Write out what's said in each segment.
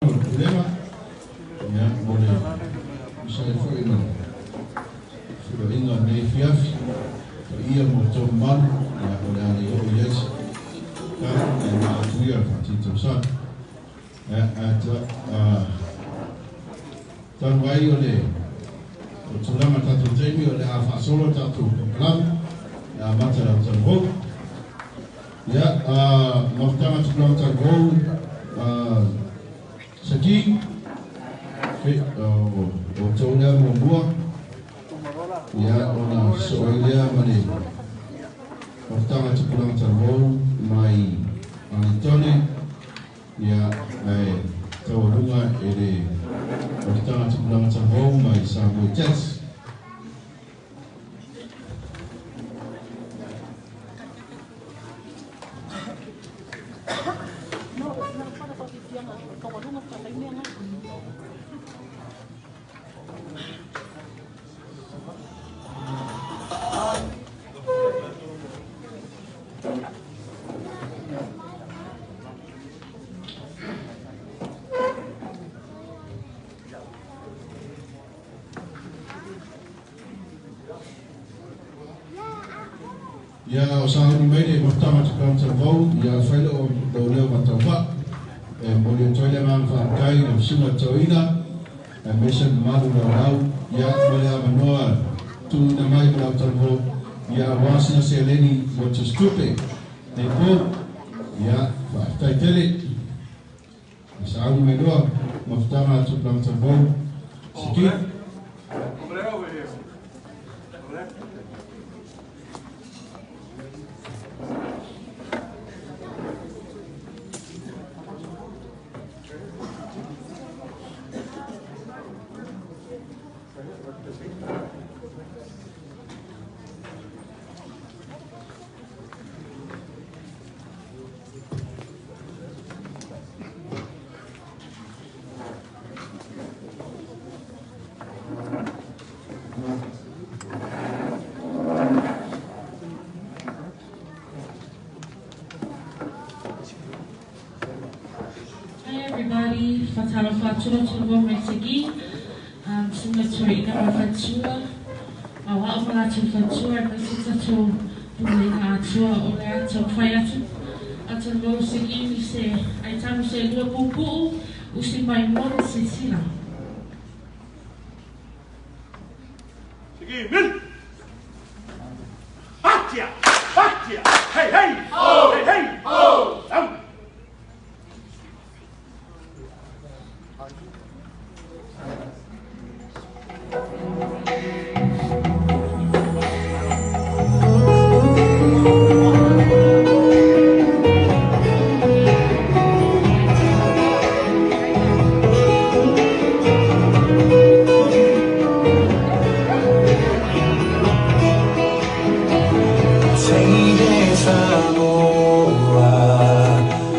Pulega, ia, mo le usa ai foi ma feloaiga o lenei afiafi paia mo tou mamalu. Ia, o le a le oo i ai se tala, ae maa atu ia le faatini. Ia, ae talu ai o le o tulaga tatou taimi, o le a faasolo tatou polokalame e amata le autalavou. Ia, mafutaga tupulaga talavou saki o tou lea muamua, ia, ona sosoo ai lea ma le mafutaga tupulaga talavou mai Anitone, ia, ae taualuga e le mafutaga tupulaga talavou mai Samoa Jazz. Ia, o sauni mai le mafutaga tupulaga talavou, ia fai leo lou leo matauvaa e momoli atu ai le agaga faafetai i lau susuga toeaina aemaise le mamalu laulau, ia, mo le avanoa tuuina mai mo lau talavou, ia, aua sina seleni mo tusitupe nei pou. Ia, faafetai tele. Sauni mai loa mafutaga tupulaga talavou siki. Over there, over here. Over there. Hi everybody, Fatalofa atu lau mai segi, sunga tui ina ma fatua, ma wa o malatu fatua, ma se tatou pulega atua o le ata fai atu. Atu lo segi ni se ai tamu se lua pupu, usi mai mo se sila. Sigi, mil! Hatia! Hatia! Hey, hey! Oh! Hey, hey! Oh! Down! Teine Samoa,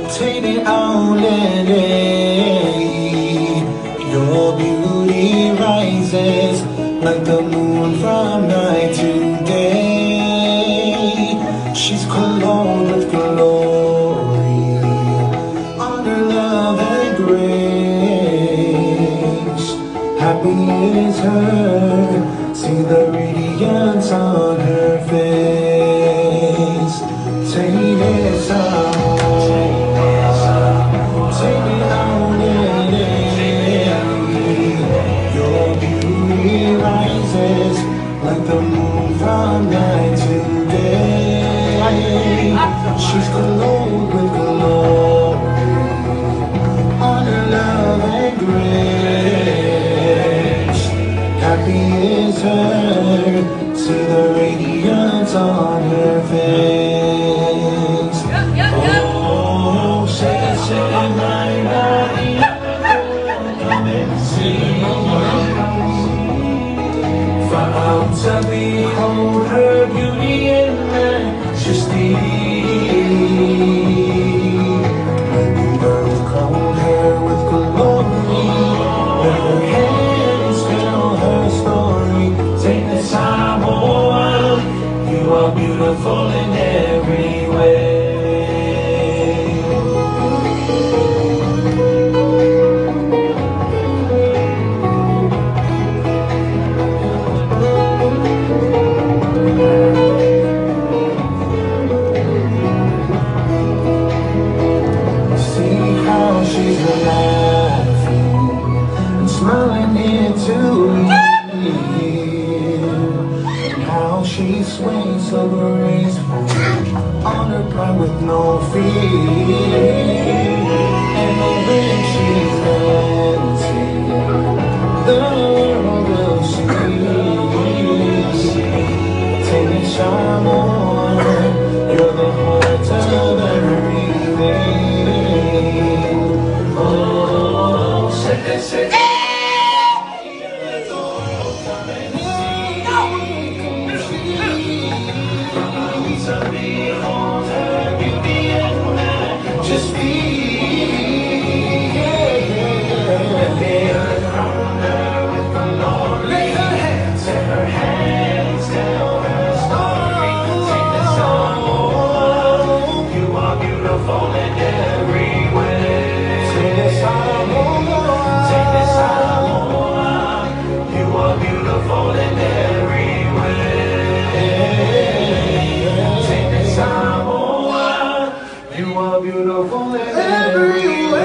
teine aulele, your beauty rises like the moon from night to day. She's clothed with glory, honor, love, and grace. Happy is her, see the radiance on her face. Teine Samoa, teine aulele, your beauty rises like the moon from night to day. She's clothed with glory, honor, love, and grace. Happy is her, see the radiance on her face. Oh, say, say, my, come and see. Far out to behold her beauty and majesty. Let the earth crown her with glory. Let her hands tell her story. Take the Samoa. Swaying so graceful, on her pride with no fear. And when she's dancing, the world will see. Take a Samoa, you're the heart of everything. Oh, say, say. Beautiful in every way.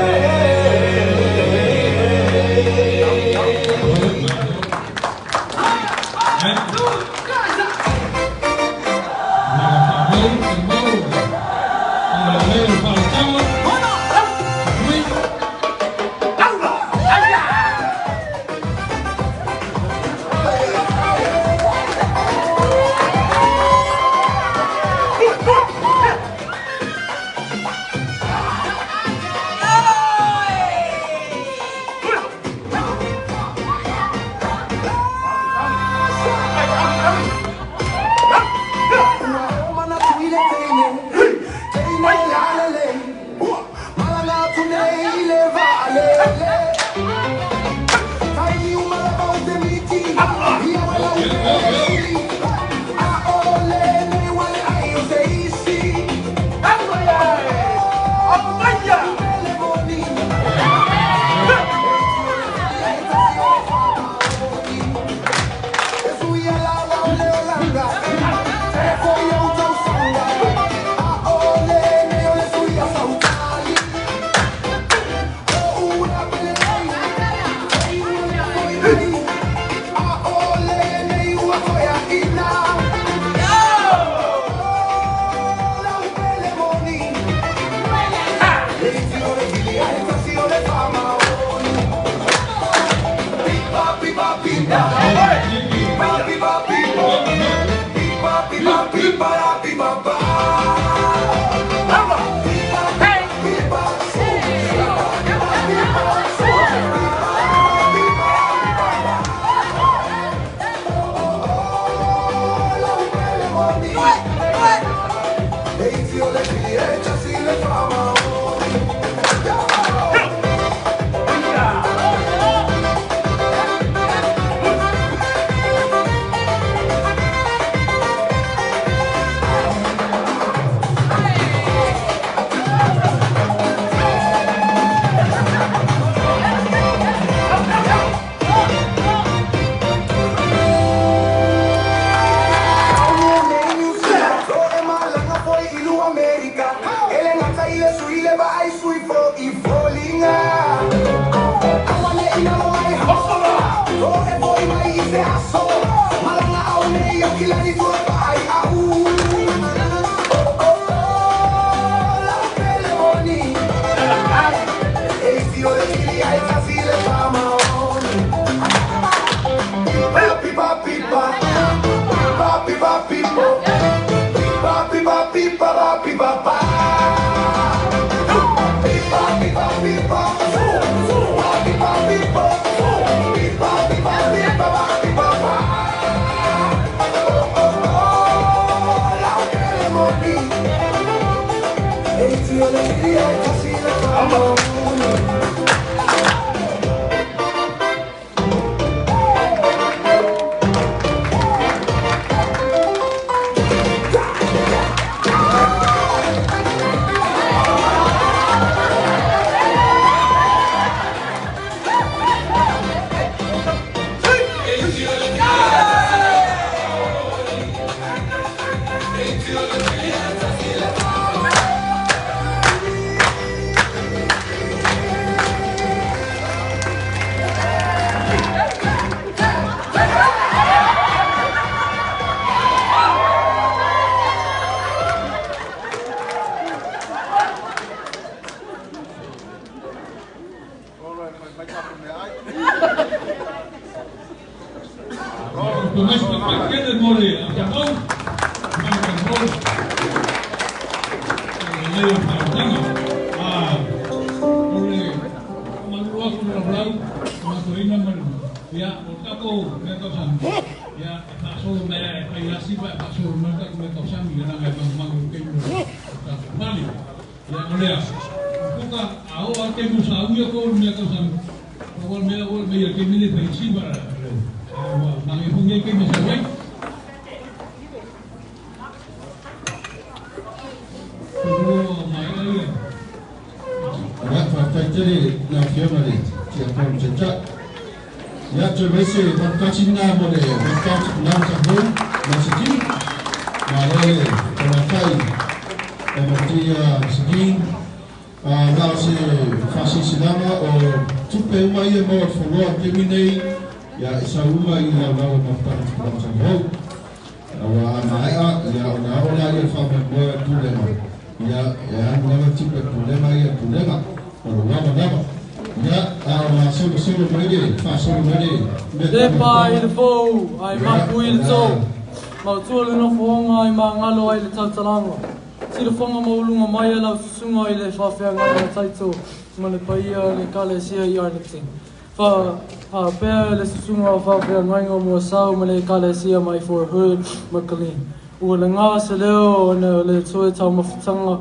Pea le susunga o whawhea ngainga mua sau ma le kalesia mai for hood makalin. Ua le ngā se leo o na le toe tau mawhitanga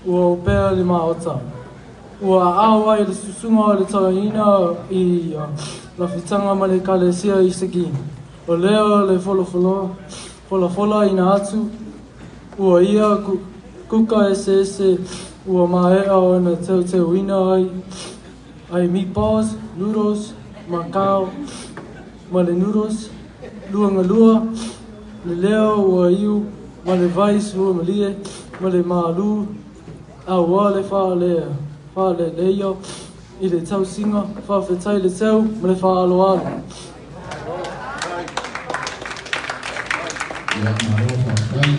ua o pea le maota. Ua au ai le susunga o le tauina i la whitanga ma le kalesia i segi. O leo le folafola ina atu. Ua ia kuka ese ese ua maea o na teu teuina ai. Ai meatballs, noodles, Macau, ma le noodles, lua ngalua, le leo ua iu, ma le vais ua malie, ma le maalu, a ua le wha le leio, i le tausinga, wha whetai le teu, ma le wha alo alo. Ia maro whaatai.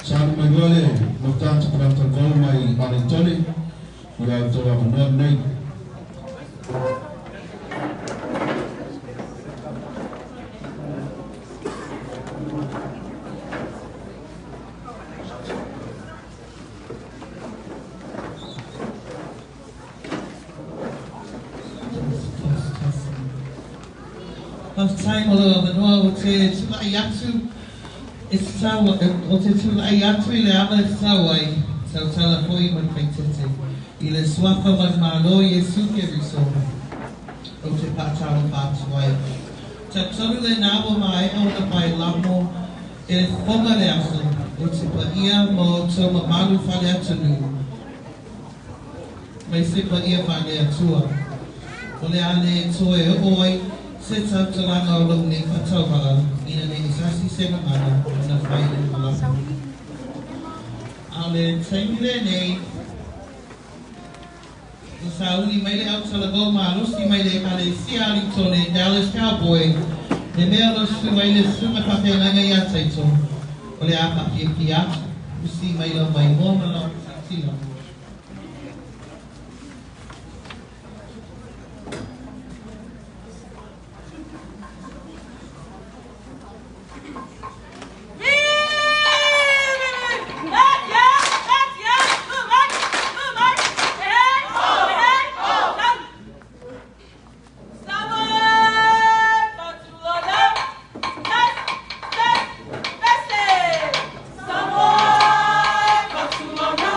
Sa mai wale, mo tātu prantal mai Aritone, ia tō amanua nei. Time o le manoa o te tūlai atu e tau, o te tūlai atu i le ama e tau ai tau tala foi mai whaitete i le suafa mai malo i e suke riso o te pātaro whātuai. Tau le nāwa mai o na pai lamo e le whonga le aso o te paia mo tau mamalu whale atunu mai se paia whale atua. O le ale toe o ai se tautalanga o lau nei whatauhala ina nei sasi se mangana na whai le malaka. A le taimi le nei, o sauni mai le autalago malosi mai le kale si Arlington Dallas Cowboy le mea lo su mai le suma whawhenanga ia taito o le a whawhia atu usi mai lo mai mōna lo tila. Samoa, Fatulona.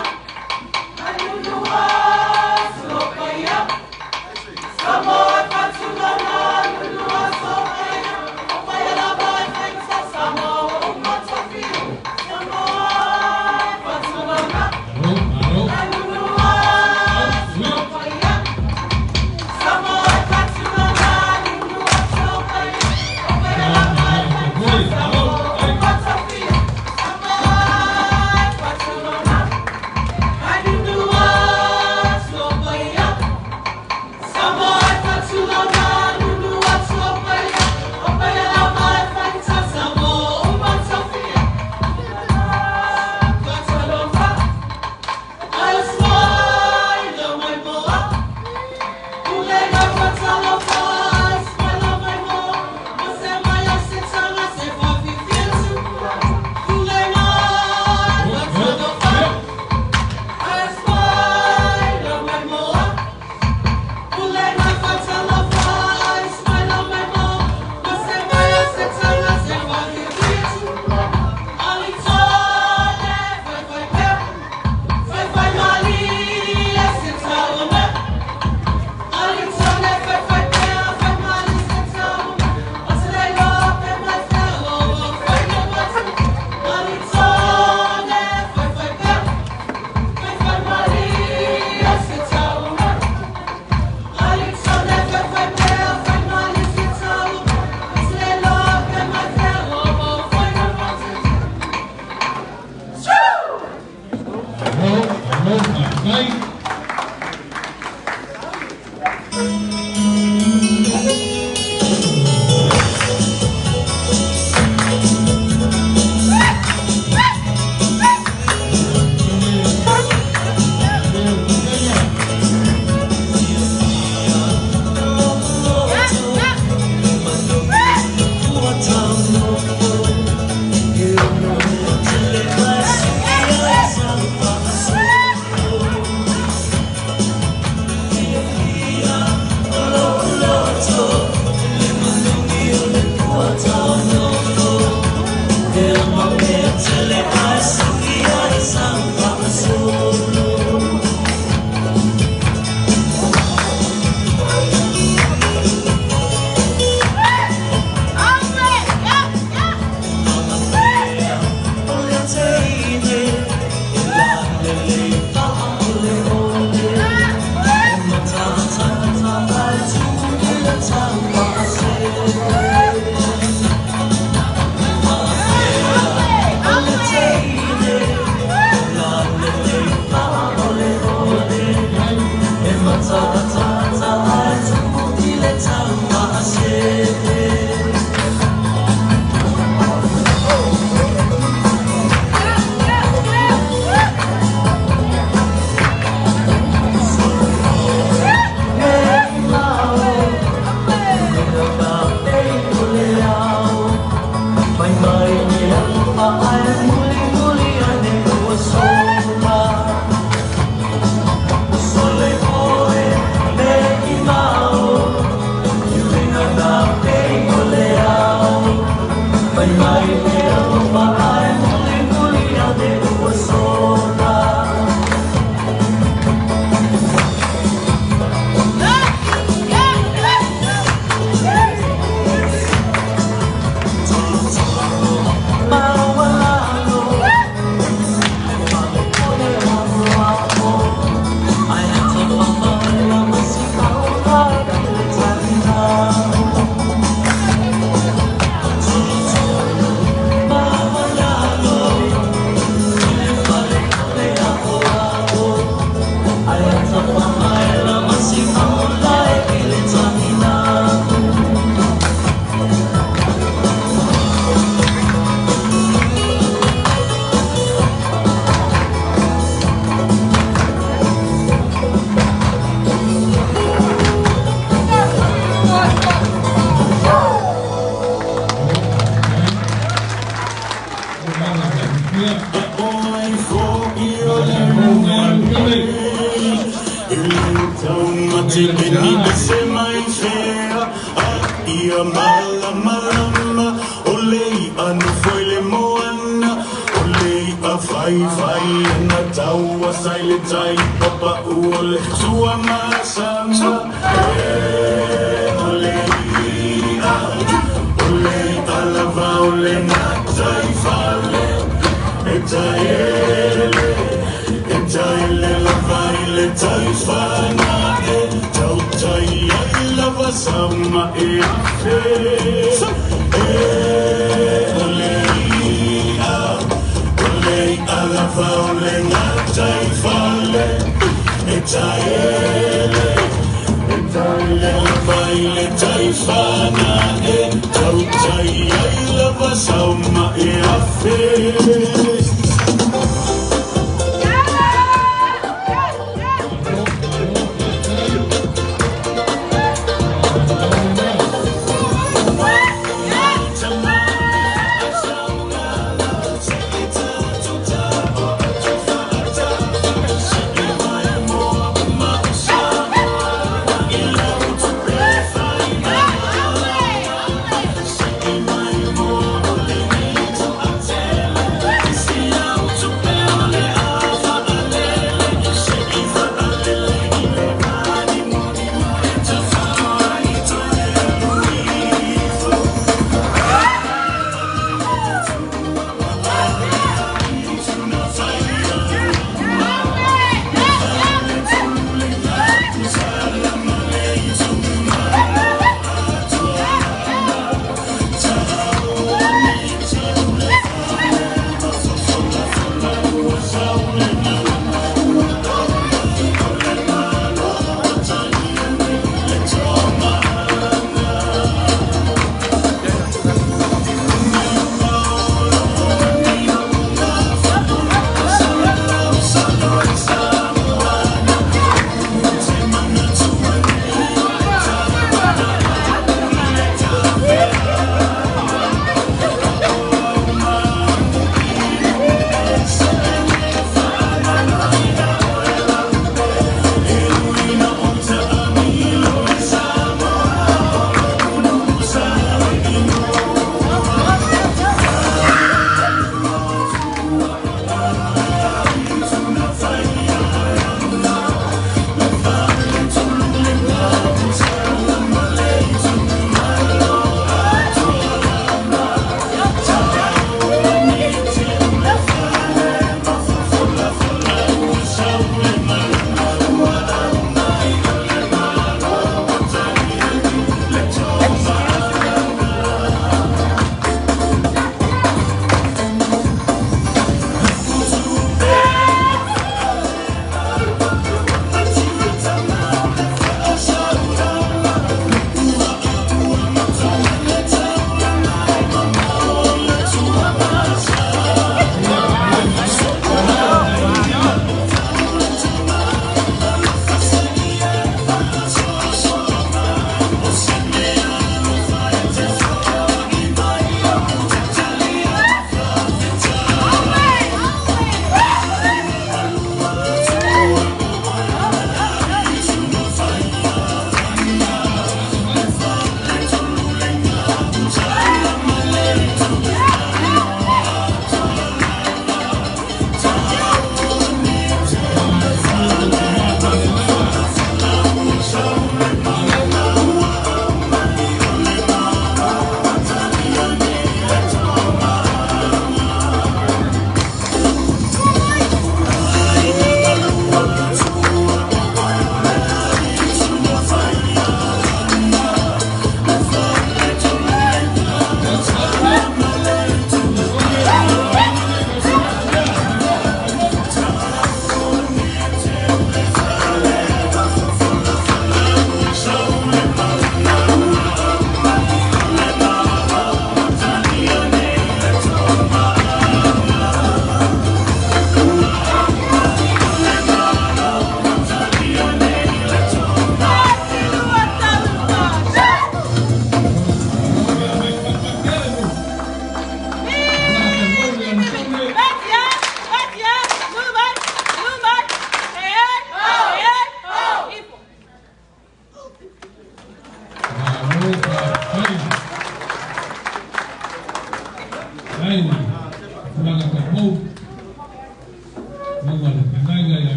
Thank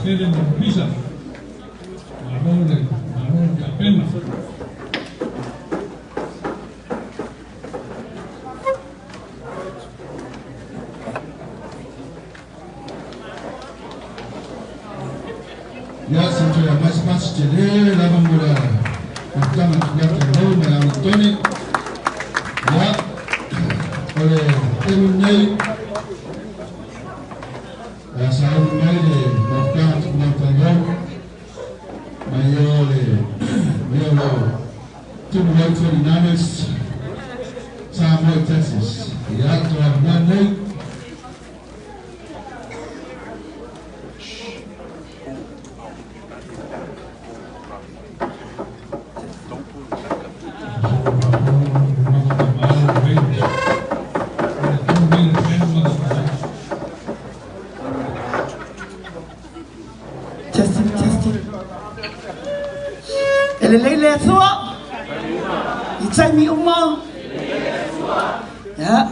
Tele ma ofisa. Malo le malo le tapena. Ia se toe aumai se pasi telē lava mo le mafutaga tupulataulavou ma le agatone. Ia o le taimi lenei e sauni mai le mafutaga tupulataulavou mai o le mai o lo Timulau 49ers Samoa i Texas. Ia toaluga lenei. Testing, testing. E lelei le Atua i taimi uma. Ia,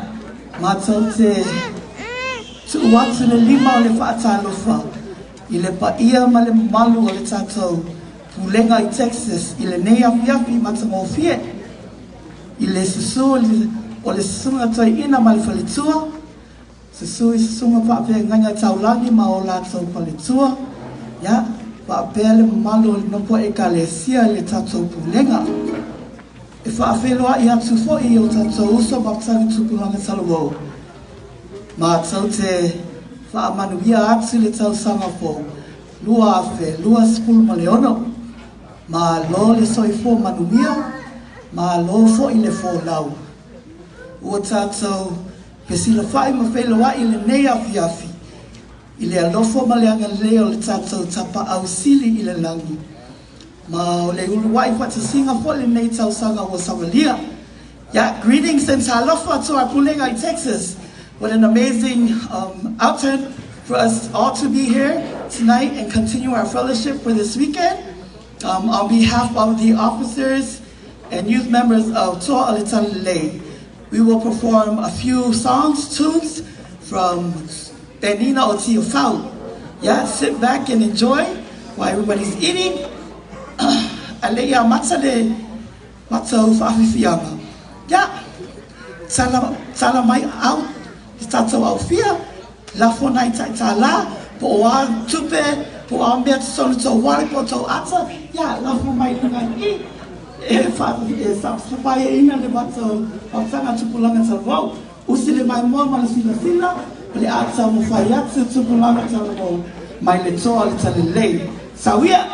matou te tuu atu le lima o le faatalofa i le paia ma le mamalu o le tatou pulega i Texas i lenei afiafi matagofie i le susu o le susuga toeaina ma le faletua, susu i susuga faafeagaiga taulagi ma o latou faletua, ia, faapea le mamalu o le nofo ekalesia i le tatou pulega. E faafeiloai atu foi i o tatou uso ma tali tupulaga talavou. Matou te faamanuia atu le tausaga fou 2026. Malo le soifua manuia, malo foi le folau. Ua tatou fesilafai ma feiloai i lenei afiafi i le alofa ma le agalelei o le tatou Tapaau Sili i le lagi. Ma o le uluai faatasiga foi lenei tausaga ua savalia. Yeah, greetings and talofa to our pulega in Texas. What an amazing outturn for us all to be here tonight and continue our fellowship for this weekend. On behalf of the officers and youth members of Toa o le Talalelei, we will perform a few songs, tunes from Penina o Tiafau. Yeah, sit back and enjoy while everybody's eating. Ale ia mata le matou faafiafiaga. Yeah, tala, tala mai au i tatou aufia, lafo nai taʻitālā, po o a tupe, po o a mea totonu tou wale po o tou ata, ia, lafo mai luga i e, fa, e sapaiaina le matou mafutaga tupulaga talavou. Usi le maimoa ma le silasila, o le a taumafai atu tupulaga talavou mai le toa o le talalelei. Sauia!